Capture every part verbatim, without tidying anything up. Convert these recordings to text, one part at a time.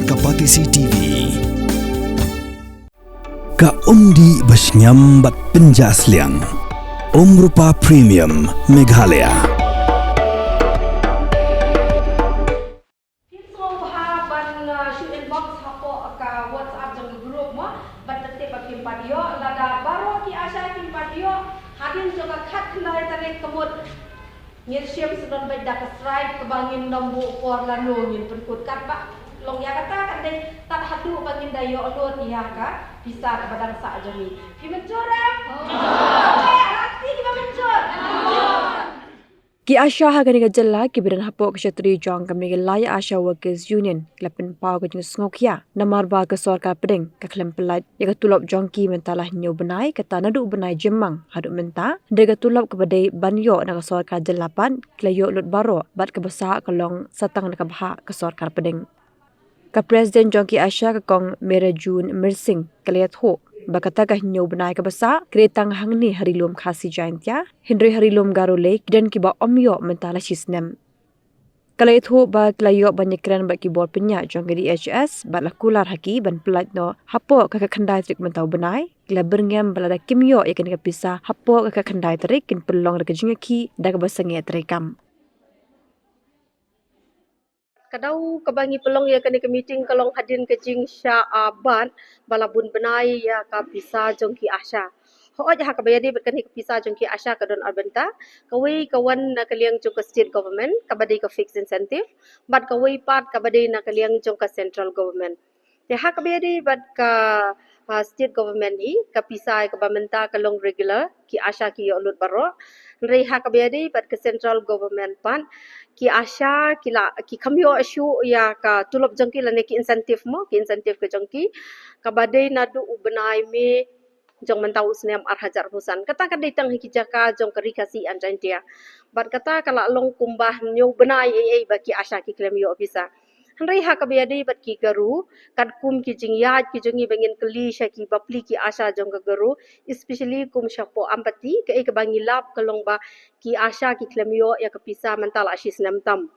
Ka Patisi T V. Ka umdih ba shngiam bad pynjah sliang. Umrupa Premium Meghalaya. Phin sngewbha ban, uh, shu inbox hapoh ka WhatsApp jong ka group mo, ban tip ba phin pat ïoh, lada baroh ki ASHA kim pat ïoh hadien jong ka khatkhyndai tarik ka mut, ngin shim sngewdon bad da ka strike kaba ngin nym buh por lano ngin pynkut, katba long ïa kata kan dei tad haduh ba ngin da ïoh lut ïa ka pisa kaba dang sah jong ngi. Phi mynjur em? Mynjur. Rati kiba mynjur. Ki ASHA ha kane ka jylla kiba don hapoh ka shatri jong ka Meghalaya ASHA Workers Union ki la pynpaw ka jingsngewkhia namar ba ka sorkar pdeng ka khlem pyllait ïa ka tulop jong ki mynta la hynñiew bnai, kata naduh u bnai Jymmang haduh mynta. Hynrei ka tulop kaba dei ban ïoh na ka sorkar jylla pat ki la ïoh lut baroh bad kaba sah ka long sa tang da ka bhah ka sorkar pdeng. Ka President jong ki ASHA ka Kong Merajun Myrsing ka la ïathuh ba kata ka hynñiew bnai kaba sah ka dei tang hangne ha Ri Lum Khasi Jaintia, hynrei ha Ri Lum Garo lei ki don kiba ym ïoh mynta la shi snem. Ka la ïathuh ba ki la ïoh ban ïakren bad ki bor pynïaid jong ka D H S bad la kular ha ki ban pyllait noh hapoh ka khatkhyndai tarik mynta u bnai. Ki la byrngem ba lada kim ïoh ïa kane ka pisa hapoh ka khatkhyndai tarik kin pynlong da ka jingïakhih da kaba sangeh treikam. Ka daw kaba ngi pynlong ïa kane ka meeting ka long hadien ka jingshah, ah, bat ba la bun bnai ïa ka pisa jong ki ASHA. Hooid, ha kaba ïadei bad kane ka pisa jong ki ASHA ka don ar bynta. Kawei ka wan na ka liang jong ka state government kaba dei ka fixed incentive, bad kawei pat kaba dei na ka liang jong ka central government. Te ha kaba ïadei bad ka, ah, state government hi, ka pisa kaba mynta ka long regular, ki ASHA ki ïoh lut baroh. Hynrei ha kaba ïadei bad ka central government pat, ki ASHA ki la, ki kham ïoh shuh ïa ka tulop jong ki lane ki incentive mo, ki incentive ka jong ki, kaba dei naduh u bnai May jong mynta u snem ar hajar arphew san. Kata ka dei tang ha ki jaka jong ka Ri Khasi and Jaintia. Bad kata ka la long kumba hynñiew bnai ei ei ba ki ASHA ki khlem ïoh pisa. Hynrei ha kaba ïadei bad ki Garo, katkum ki jingïaid ki jong ngi ba ngin kylli sha ki bapli ki ASHA jong ka Garo, especially kum shapoh Ampati, kaei kaba ngi lap ka long ba ki ASHA ki khlem ïoh ïa ka pisa mynta la shi snem tam.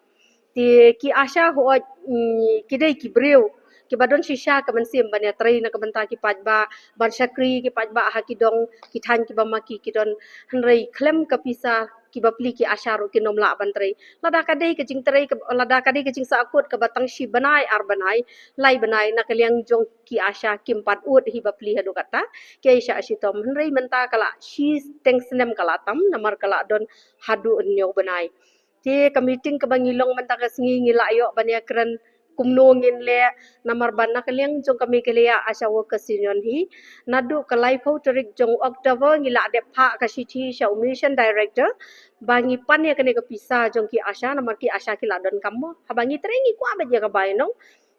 Te ki ASHA hooid, mm, ki dei ki briew kiba don shisha ka mynsiem ban ïatrei na ka bynta ki paidbah, ban shakri ki paidbah ha ki dong ki thaiñ kiba ma ki ki don, hynrei khlem ka pisa ki bapli ki ASHA ruh kin ym lah ban trei. Lada ka dei ka jingtrei ka, lada ka dei ka jingsahkut kaba tang shi bnai, ar bnai, lai bnai, na ka liang jong ki ASHA kim pat ud hi bapli haduh katta, ki ai sha shitom. Hynrei mynta ka la shiteng snem ka la tam namar ka la don haduh hynñiew bnai. Te ka meeting kaba ngi long mynta ka sngi ngi la ïoh ban ïakren kumno ngin leh, namar ba na ka liang jong ka Meghalaya ASHA Workers Union hi, naduh ka laiphew tarik jong October ngi la dep phah ka shithi sha u Mission Director ba ngi pan ïa kane ka pisa jong ki ASHA, namar ki ASHA ki la donkam mo. Haba ngi trei ngi kwah beit ïa ka bainong,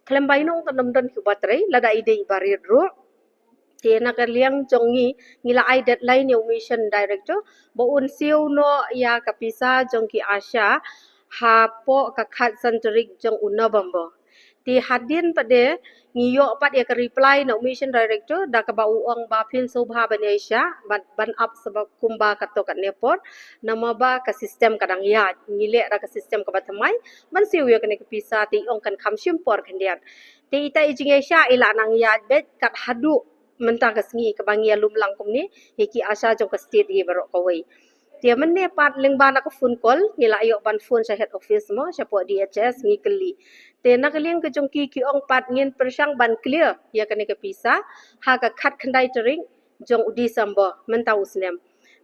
khlem bainong te ym don kiba trei, lada i dei i barit ruh. Te na ka liang jong ngi, ngi la ai deadline ïa u Mission Director ba un siew noh ïa ka pisa jong ki ASHA hapoh ka khatsan tarik jong u November. Te hadien pat de ngi ïoh pat ïa ka reply na u Mission Director da kaba u ong ba phin sngewbha ban ïaishah ban, ban ap sa ba kumba katto katne por, namar ba ka system ka dang ïaid. Ngi leh da ka system kaba thymmai ban siew ïa kane ka pisa, te i ong kan kham shim por khyndiat. Te ita i jingïaishah i la nang ïaid beit kat haduh mynta ka sngi kaba ngi ïalum lang kumne, hi ki ASHA jong ka state hi baroh kawei. Te mynne pat lyngba na ka phone call ngi la ïoh ban phone sha head office mo, shapoh D H S ngi kylli. Te na ka liang ka jong ki ki ong pat ngin pyrshang ban clear ïa kane ka pisa ha ka khatkhyndai tarik jong u December mynta u snem.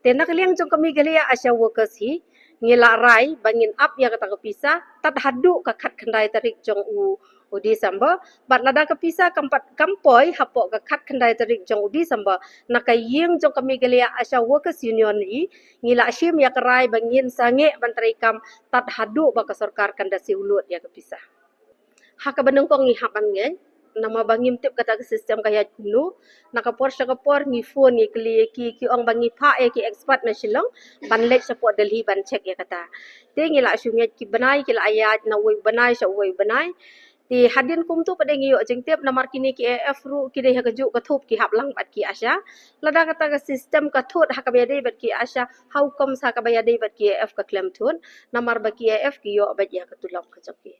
Te na ka liang jong ka Meghalaya ASHA Workers hi, ngi la rai ba ngin ap ïa kata ka pisa tad haduh ka khatkhyndai tarik jong u, u December. Bad lada ka pisa kam pat kam poi hapoh ka khatkhyndai tarik jong u December, na ka ïing jong ka Meghalaya ASHA Workers Union hi, ngi la shim ïa ka rai ba ngin sangeh ban treikam tad haduh ba ka sorkar kan da siew lut ïa ka pisa. Ha kaba nyngkong ngi hap ban ngeit, namar ba ngim tip kata ka system ka ïaid kumno. Na ka por sha ka por ngi phone ngi kylli ïa ki, ki ong ba ngi phah ïa ki expert na Shillong ban leit shapoh Delhi ban check ïa kata. Te ngi la shu ngeit ki bnai ki la ïaid na uwei u bnai sha uwei u bnai. Te hadien kumto pat de ngi ïoh jingtip namar kine ki A F ruh ki dei ha kajuh ka thup ki hap lang bad ki ASHA. Lada kata ka system ka thut ha kaba ïadei bad ki ASHA, how comes ha kaba ïadei bad ki A F ka khlem thut? Namar ba ki A F ki ïoh beit ïa ka tulop ka jong ki.